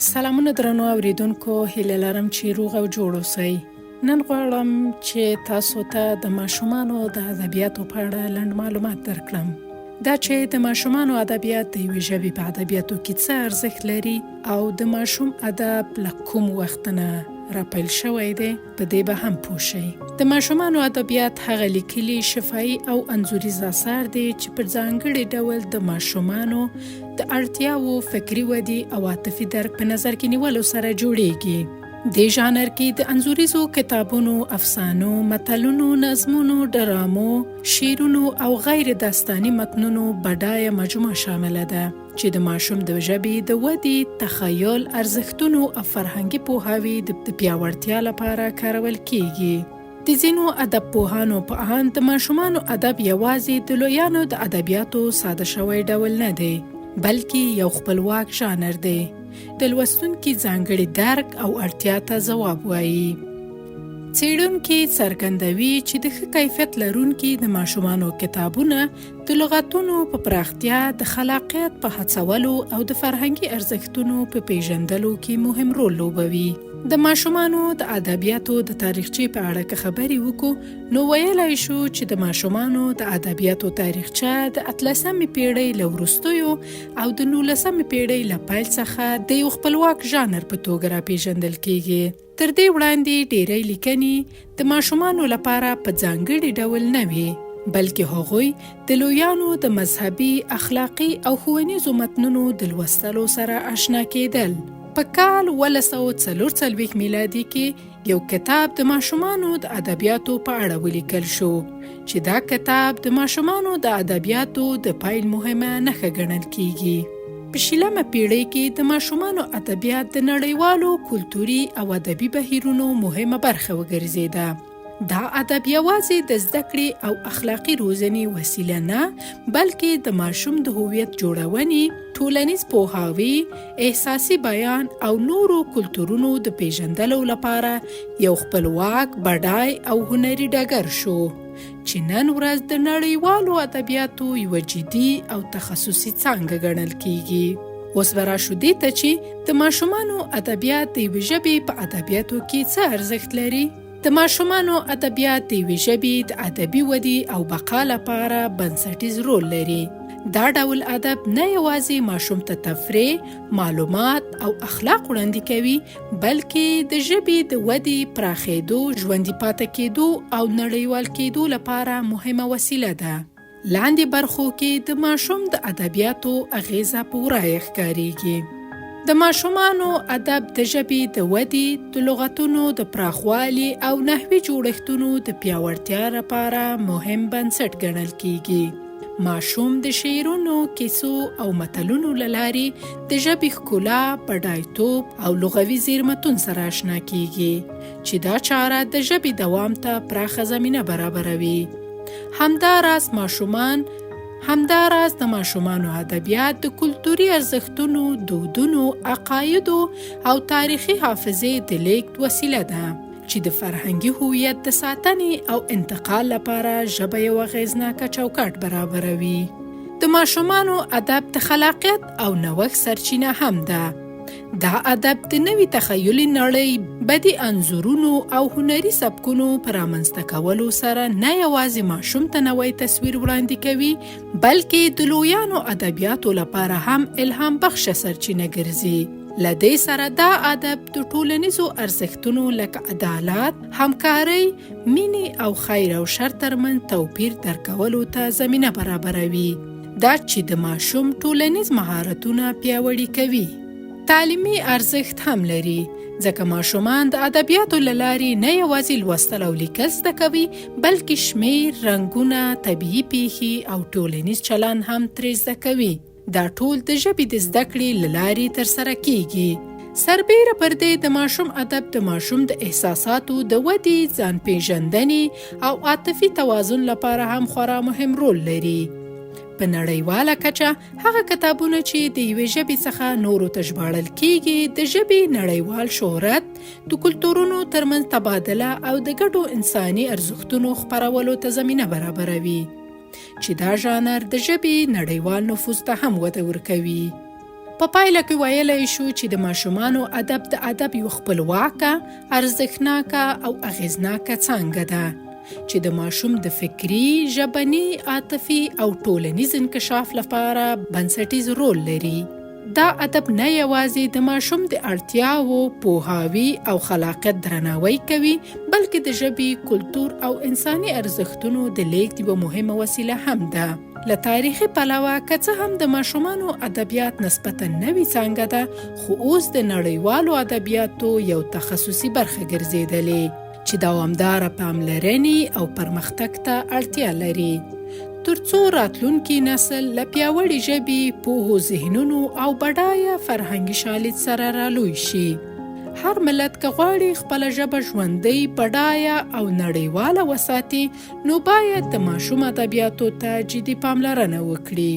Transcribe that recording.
سلامونه درنو اوریدونکو، هیله لرم چې روغ او جوړ اوسئ. نن غواړم چې تاسو ته د ماشومانو د ادبیاتو په اړه لنډ معلومات درکړم. دا چې د ماشومانو ادبیات د یوې ژبې په ادبیاتو کې څه ارزښت لري او د ماشوم ادب له کوم وخت نه راپیل شوی دی، په دې به هم پوه شئ. د ماشومانو ادبیات هغه لیکلي، شفاهي او انځوریز آثار دي چې په ځانګړي ډول د ماشومانو د اړتیاوو، فکري ودې او عاطفي درک په نظر کې نیولو سره جوړېږي. دې ژانر کې د انځوریزو کتابونو، افسانو، متلونو، نظمونو، ډرامو، شعرونو او غیر داستاني متنونو بډایه مجموعه شامله ده چې د ماشوم د ژبې د ودې، تخیل، ارزښتونو او فرهنګي پوهاوي د پیاوړتیا لپاره کارول کېږي. د ځینو ادبپوهانو په اند د ماشومانو ادب یوازې د لویانو د ادبیاتو ساده شوی ډول نه دی، بلکې یو خپلواک ژانر دی، د لوستونکي ځانګړي درک او اړتیا ته ځواب وایي. څېړونکي څرګندوي چې د ښه کیفیت لرونکي د ماشومانو کتابونه د لغتونو په پراختیا، د خلاقیت په هڅولو او د فرهنګي ارزښتونو په پیژندلو کې مهم رول لوبوي. د ماشومانو د ادبیاتو د تاریخچې په اړه که خبرې وکړو، نو ویلای شو چې د ماشومانو د ادبیاتو تاریخچه د اتلسمې پیړۍ له وروستیو او د نولسمې پیړۍ له پیل څخه د یو خپلواک ژانر په توګه راپیژندل کیږي. تر دې وړاندې ډیری لیکنې د ماشومانو لپاره په ځانګړي ډول نه وې، بلکې هغوی د لویانو د مذهبي، اخلاقي او ښوونیزو متنونو د لوستلو سره اشنا کېدل. په کال 1744 میلادي کې یو کتاب د ماشومانو د ادبیاتو په اړه ولیکل شو، چې دا کتاب د ماشومانو د ادبیاتو د پیل مهمه نښه ګڼل کیږي. په شلمه پیړۍ کې د ماشومانو ادبیات د نړیوالو کلتوري او ادبي بهیرونو مهمه برخه وګرځېده. دا ادب یوازې د زده کړې او اخلاقي روزنې وسیله نه، بلکې د ماشوم د هویت جوړونې، ټولنیز پوهاوي، احساسي بیان او نورو کلتورونو د پیژندلو لپاره یو خپلواک، بډای او هنري ډګر شو، چې نن ورځ د نړیوالو ادبیاتو یوه جدي او تخصصي څانګه ګڼل کیږي. اوس به راشو دې ته چې د ماشومانو ادبیات د یوې ژبې په ادبیاتو کې څه ارزښت لري؟ د ماشومانو ادبیات د یوې ژبې د ادبي ودې او بقا لپاره بنسټیز رول لري. دا ډول ادب نه یوازې ماشوم ته تفریح، معلومات او اخلاق وړاندې کوي، بلکې د ژبې د ودې، پراخېدو، ژوندي پاتې کېدو او نړیوال کېدو لپاره مهمه وسیله ده. لاندې برخو کې د ماشوم د ادبیاتو اغېزه په ورایه ښکارېږي. د ماشومانو ادب د ژبې د ودې، د لغتونو د پراخوالي او نحوي جوړښتونو د پیاوړتیا لپاره مهم بنسټ ګڼل کېږي. ماشوم د شعرونو، کیسو او متلونو له لارې د ژبې ښکلا، بډایتوب او لغوي زیرمتون سره آشنا کیږي، چې دا چاره د ژبې دوام ته پراخه زمینه برابروي. همداراز ماشومان همداراز د ماشومانو ادبیات د کلتوري ارزښتونو، دودونو، عقایدو او تاریخي حافظې د لیږد وسیله ده، چې د فرهنګي هویت د ساتنې او انتقال لپاره ژبه یو اغېزناکه چوکاټ برابروي. د ماشومانو ادب د خلاقیت او نوښت سرچینه هم ده. دا ادب د نوي تخیلي نړۍ، بدیع انځورونو او هنري سبکونو په رامنځته کولو سره نه یوازې ماشوم ته نوی تصویر وړاندې کوي، بلکې د لویانو ادبیاتو لپاره هم الهام بخشه سرچینه ګرځي. له دې سره دا ادب د ټولنیزو ارزښتونو لکه عدالت، همکارۍ، مینې او خیر او شر ترمنځ توپیر درک کولو ته زمینه برابروي، دا چې د ماشوم ټولنیز مهارتونه پیاوړي کوي. تعلیمي ارزښت هم لري، ځکه ماشومان د ادبیاتو له لارې نه یوازې لوستل او لیکل زده کوي، بلکې شمېر، رنګونه، طبیعي پیښې او ټولنیز چلند هم ترې زده کوي. دا ټول د ژبې د زده کړې له لارې ترسره کیږي. سربېره پر دې د ماشوم ادب د ماشوم د احساساتو د ودې، ځان پېژندنې او عاطفي توازن لپاره هم خورا مهم رول لري. په نړیواله کچه هغه کتابونه چې د یوې ژبې څخه نورو ته ژباړل کیږي، د ژبې نړیوال شهرت، د کلتورونو ترمنځ تبادله او د ګډو انساني ارزښتونو خپرولو ته زمینه برابروي، چې دا ژانر د ژبې نړیوال نفوذ ته هم وده ورکوي. په پایله کې ویلی شو چې د ماشومانو ادب د ادب یو خپلواکه، ارزښتناکه او اغېزناکه څانګه ده چې د ماشوم د فکري، ژبني، عاطفي او ټولنیز انکشاف لپاره بنسټیز رول لري. دا ادب نه یوازې د ماشوم د اړتیاوو، پوهاوي او خلاقیت درناوی کوي، بلکې د ژبې، کلتور او انساني ارزښتونو د لېږد یوه مهمه وسیله هم ده. له تاریخي پلوه که څه هم د ماشومانو ادبیات نسبتا نوې څانګه ده، خو اوس د نړیوالو ادبیاتو یو تخصصي برخه ګرځېدلې، چې دوامداره پاملرنې او پرمختګ ته اړتیا لري، ترڅو راتلونکي نسل له پیاوړې ژبې، پوهو ذهنونو او بډایه فرهنګي شالید سره رالوی شي. هر ملت که غواړي خپله ژبه ژوندۍ، بډایه او نړیواله وساتي، نو باید د ماشوم ادبیاتو ته جدي پاملرنه وکړي.